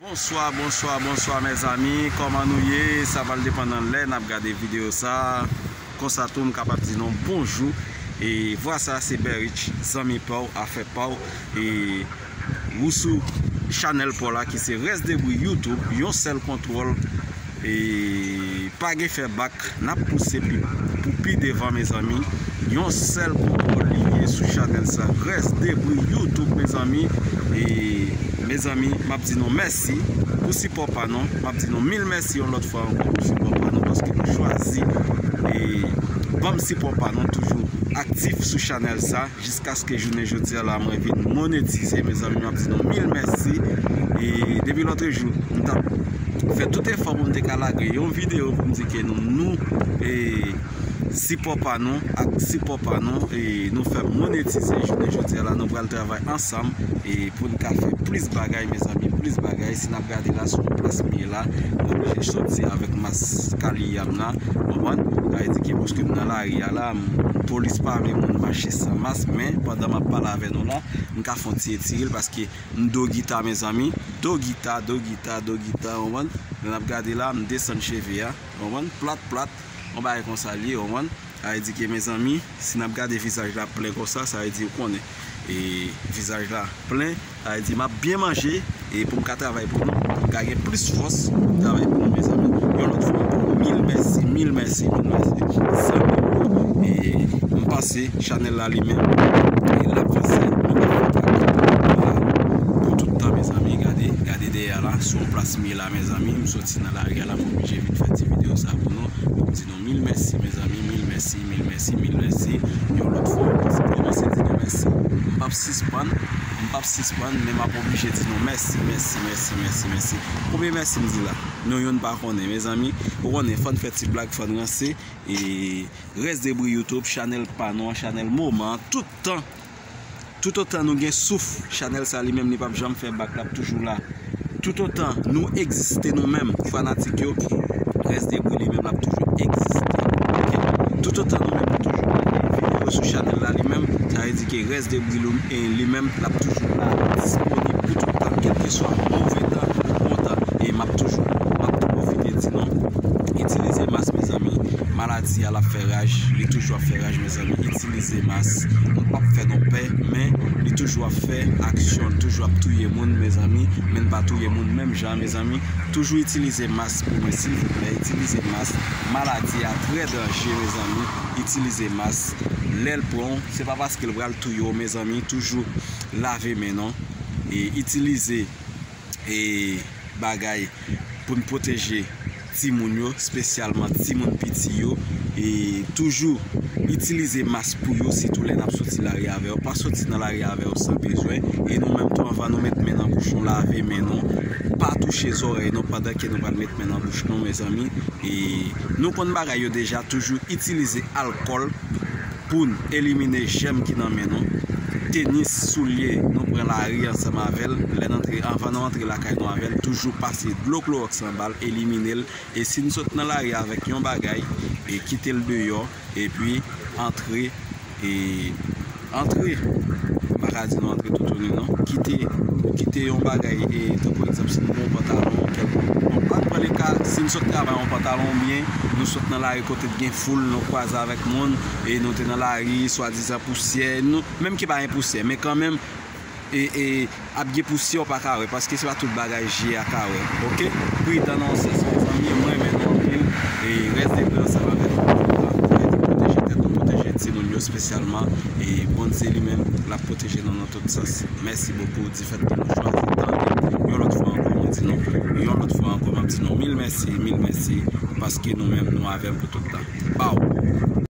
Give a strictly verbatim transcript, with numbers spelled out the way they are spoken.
Bonswa, bonswa, bonswa, mezanmi. Kòman nou ye? Sa pral depann nan lè n ap gade videyo sa. Konsa tou, m kapab di nou bonjou. E vwa sa, se Berich, zanmi pa w, afè pa w. E ou sou chanèl pa w la, ki se Rès Debri YouTube, yon sèl kontwòl. E pa gen fè bak, n ap pouse pi, pou pi devan, mezanmi. Yon sèl kontwòl li ye sou chanèl sa, Rès Debri YouTube, mezanmi. E, mezanmi, m ap di nou mèsi pou sipò pa nou. M ap di nou mil mèsi yon lòt fwa ankò pou sipò pa nou, paske nou chwazi, e, ban m sipò pa nou, toujou aktif sou chanèl sa. Jiskaske jounen jodi a la, mwen vin monetize, mezanmi, m ap di nou mil mèsi. E depi lòtrejou, m t ap fè tout efò pou m te ka lage yon videyo pou m di ke nou, nou, e, sipò pa nou, ak sipò pa nou, e nou fè m monetize. Jounen jodi a la, nou pral travay ansanm, e pou n ka fè plis bagay, mezanmi, plis bagay. Si n ap gade la, sou plas m ye la, m oblije soti avèk mas kaliyam la. Konprann? Sa vle di ke paske m nan lari a la, m, polis pa vle moun mache san mas, men pandan m ap pale avè nou la, m ka fè yon ti etire l paske m do gita, mezanmi. Do gita, do gita, do gita, konprann? Lè n ap gade la, m desann cheve a, konprann? Plat, plat, yon bagay konsa l ye, konprann? Sa vle di ke, mezanmi, si n ap gade vizaj la plen konsa, sa vle di ou konnen. E vizaj la plen, sa vle di m ap byen manje, e pou m ka travay pou nou, pou m ka gen plis fòs pou m travay pou nou, mezanmi. Yon lòt fwa ankò, mil mèsi, mil mèsi, mil mèsi. Zanmi yo, e m panse chanèl la li menm, e l ap vanse, nou p ap fè pou tout tan, mezanmi. Gade, gade dèyè la, sou yon plas m ye la, mezanmi. M soti nan lari a la, m oblije vin fè ti videyo sa pou nou, pou m di nou mil mèsi, mezanmi, mil mèsi, mil mèsi, mil mèsi. Yon lòt fwa ankò, se kòmanse di nou mèsi. M p ap sispann, m p ap sispann, men m ap oblije di nou mèsi, mèsi, mèsi, mèsi, mèsi. Konbyen mèsi m di la? Nou youn pa konnen, mezanmi. Ou konnen, fò n fè ti blag, fò n ranse. E Rès Debri YouTube, chanèl pa nou an, chanèl moman an, tout tan. Toutotan nou gen souf, chanèl sa li menm li p ap janm fè bak, l ap toujou la. Toutotan nou egziste nou menm, fanatik yo, Rès Debri li menm l ap toujou egziste. Oke? Toutotan nou menm nou toujou lage videyo sou chanèl la li menm, sa vle di ke Rès Debri li, e, li menm l ap toujou la, disponib pou tout tan, kèlkeswa move tan ou bon tan. E m ap toujou, m ap tou pwofite di nou, itilize mas, mezanmi. Maladi a l ap fè raj, li toujou ap fè raj, mezanmi. Itilize mas. Nou p ap fè nou pè, men li toujou ap fè aksyon, li toujou ap touye moun, mezanmi. Men n pa touye moun menm jan, mezanmi. Toujou itilize mas pou mwen, silvouplè. Itilize mas. Maladi a trè danje, mezanmi. Itilize mas. Lè l pran w, se pa paske l pral touye w, mezanmi. Toujou lave men nou. E itilize, e, bagay pou n pwoteje timoun yo, espesyalman timoun piti yo. E toujou itilize mas pou yo, sitou lè n ap soti lari avè yo. Pa soti nan lari avè yo san bezwen. E nou menm tou, anvan nou met men nan bouch nou, lave men nou. Pa touche zòrèy nou pandan ke nou pral met men nan bouch nou, mezanmi. E nou konn bagay yo deja, toujou itilize alkòl pou n elimine jèm ki nan men nou. Tenis, soulye, nou pran lari ansanm avè l. Lè n antre, anvan nou antre lakay nou avè l, toujou pase dlo klowòks anba l, elimine l. E si n sot nan lari avèk yon bagay, e kite l deyò, epi antre, e antre. M pa ka di nou antre toutouni non. Kite, kite yon bagay, e tankou egzanp, si nou gen yon pantalon kèlkonk. Bon, pa pran le ka, si n sot travay yon pantalon oubyen nou sot nan lari kote t gen foul, nou kwaze avèk moun, e nou te nan lari, swadizan pousyè, nou, menm ke pa gen pousyè, men kanmenm, e, e, ap gen pousyè, w pa ka wè, paske se pa tout bagay je a ka wè. Oke? Pridan nan yon sans, mezanmi, mwen renmen nou anpil. E Rès Debri ansanm avèk nou, nou pwoteje tèt nou, pwoteje timoun yo espesyalman. E Bondye li menm, l ap pwoteje nou nan tout sans. Mèsi bokou difèt ke nou chwazi tande. Yon lòt fwa ankò, mwen di nou, yon lòt fwa ankò, m ap di nou mil mèsi, mil mèsi, paske nou menm, nou avè m pou tout tan. Baw!